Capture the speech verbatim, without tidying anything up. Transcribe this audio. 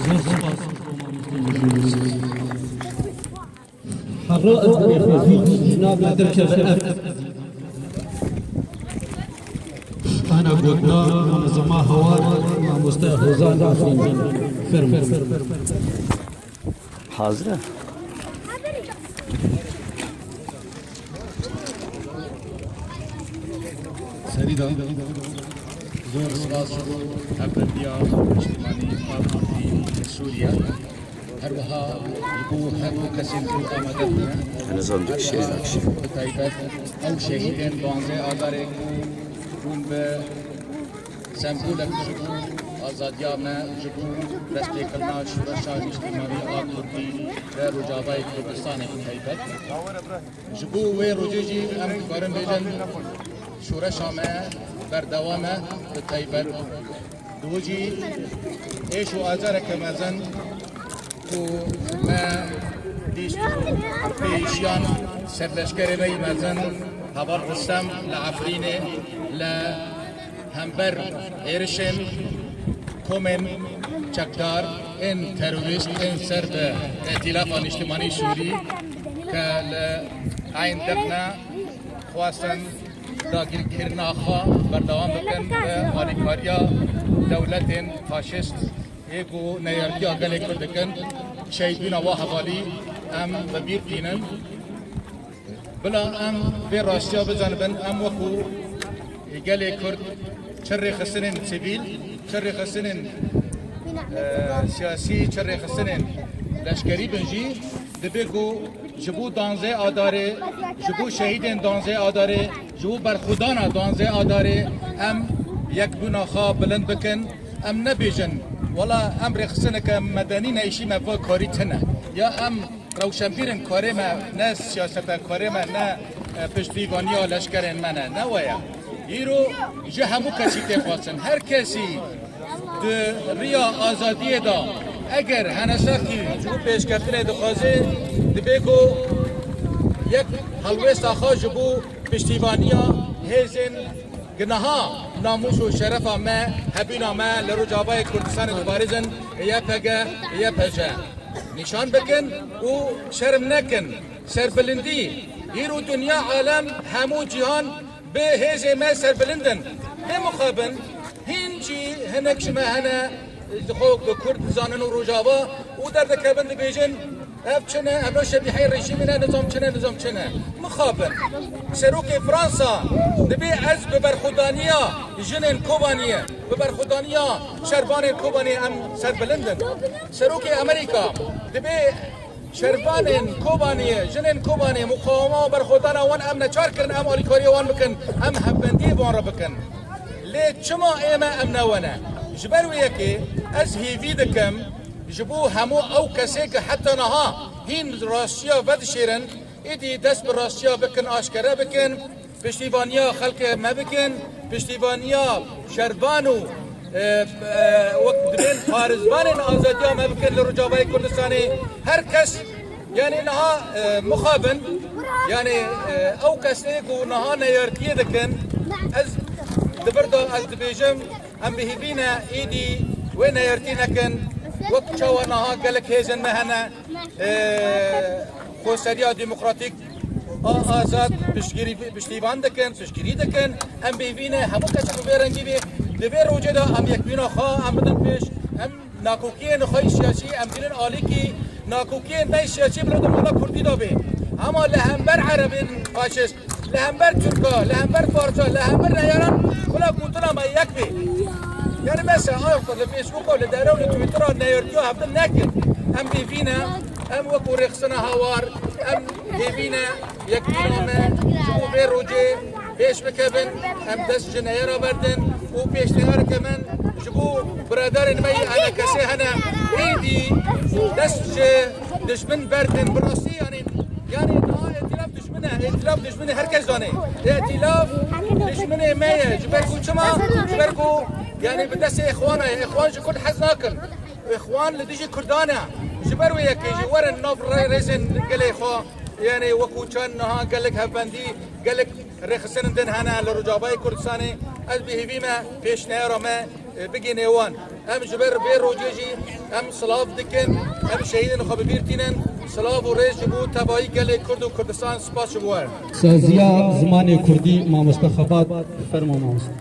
Zor spas. Herra ez rêxwezî ji nav me derkeve ev. Ana gotina Munezema Hawar, mamoste Hozan Afrîn. Fermo. Hazir e? Serî de zor spas ji bo hevbendiya niştimanî a Kurdî li Sûriye. Her wiha ji bo her du kesên ku amade bûne. Nizam dikişe, dikişe. Bi taybet ew şehîdên duanzeh Adarê ku bûn bi sembolek ji bo azadiya me, ji bo destpêkirina şoreşa niştimanî a Kurdî li Rojavayê Kurdistanê bi taybet. Ji bo wê rojê jî em dikarin bêjin, şoreşa me berdewam e, bi taybet di wir jî êş û acareke mezin ku me dîst pêşiyan serleşkerê me yî mezin Heval Ristem li Efrînê li hember êrişên komên çekdar ên terorîst ên ser bi Îtîlafa Niştimanî Sûrî ke li Eyn Dixne xwestin dagirkirina xwe berdewam bikin bi alîkariya dewletên faşîst ê ku neyartiya gelê Kurd dikin, şehîdbûna wa hevalî em bi bîr tînin. Bila em vê rastiya bizanibin, em wekû gelê Kurd çi rêxistinên sivîl, çi rêxistinên, e, siyasî, çi rêxistinên leşkerî bin jî, dibe ku ji bo danzê Adarê, ji bo şehîdên danzê Adarê, ji bo berxwedana danzê Adarê em yekbûna xwe bilind bikin. Em nebêjin, wela em rêxistineke medenî ne, îşî me va karî tune. Ya em rewşenbîr in, karê me ne siyasete, karê me ne, e, piştîvaniya leşkerên me ne. Ne we ye. Îro ji hemû kesî tê xwestin. Her kesî di riya azadiyê de eger henesekî ji bo pêşketinê dixwaze, dibe ku yek helwêsta xwe ji bo piştîvaniya hêzên ku niha namûs û şerefa me, hebîna me li Rojavayê Kurdistanê diparêzin, Y P G, Y P J, nîşan bikin û şerm nekin. Serbilindî, îro dinya, alem, hemû cîhan bi hêzê me serbilind in. Lê mixabin, hîn jî hinek ji me hene, xwe bi Kurd dizanin û Rojava û derdikevin dibêjin, ev çi ne, ev şebîheyê rejîmê ne, nizam çi ne, nizam çi ne. Mixabin. Serokê Fransa dibê ez bi berxwedaniya jinên Kobaniyê, bi berxwedaniya şervanên Kobaniyê em serbilind in. Serokê Amerîka dibê şervanên Kobaniyê, jinên Kobaniyê, muqawema û berxwedana wan em neçar kirin, em alîkariya wan bikin, em hevbendiyê bi wan re bikin. Lê çima ê me em ne we ne? Ji ber wê yekê ez hêvî dikim ji bo hemû ew kesê ku heta niha hîn rastiya vedişêrin, êdî dest bi rastiya bikin, aşkere bikin, piştîvaniya xelkê me bikin, piştîvaniya şervan û, e, e, wek dibên parêzvanên azadiya me bikin li Rojavayê Kurdistanê. Her kes, yanî niha, e, mixabin, yanî, e, ew kesê ku niha neyartiyê dikin, ez di vir de ez dibêjim, em bi hêvî ne êdî wê neyartî nekin, wek çawa niha gelek hêzên me hene, e, xweseriya demokratîk a azad piştgirî, piştîvan dikin, piştgirî dikin. Em bi hêvî ne hemû kesek bi vê rengî bê. Di vê rojê de em yekbûna xwe em bidin pêş. Em nakokiyên xwe yî siyasî em dînin alîkî nakokiyên me yî siyasî bila di mala Kurdî de bê. Hema li hember erebên faşîst, li hember Tirka, li hember Farsa, li hember neyaran bila gotina me yek bê. Yani mesela, a, li Facebooka, li derew, li Twittera neyartiya hevdin nekin. Em bêvî ne, em wekû rêxistina Hawar, em bêvî ne, yekbûna me, ji bo vê rojê pêş bikevin, em dest ji neyara berdin û pêşniyareke min ji bo biradarên me yî enekesê hene, êdî dest ji dijmin berdin, bi rastî, yani, yani, niha îtilaf dijmin e, îtilaf dijminê her kes zane. Îtilaf dijminê me ye. Ji ber ku çima? Ji ber ku, yani, bi destê Îxwana ye. Îxwan ji Kurd hez nakin. Îxwan li dijî Kurdan e. Ji ber wê yekê jî werin nav rê-, rêzên gelê xwe, yani, wekû çend niha gelek hevbendî, gelek rêxistinên din hene li Rojavayê Kurdistanê. Ez bi hêvî me pêşniyara me, e, bigihînê wan. Em ji ber vê rojê jî Em silav dikin, em şehîdên xwe bi bîr tînin. Silav û rêz ji bo tevayî gelê Kurd û Kurdistan, spas ji bo we. Saziya zimanê Kurdî, mamoste Xebat, fermo mamoste.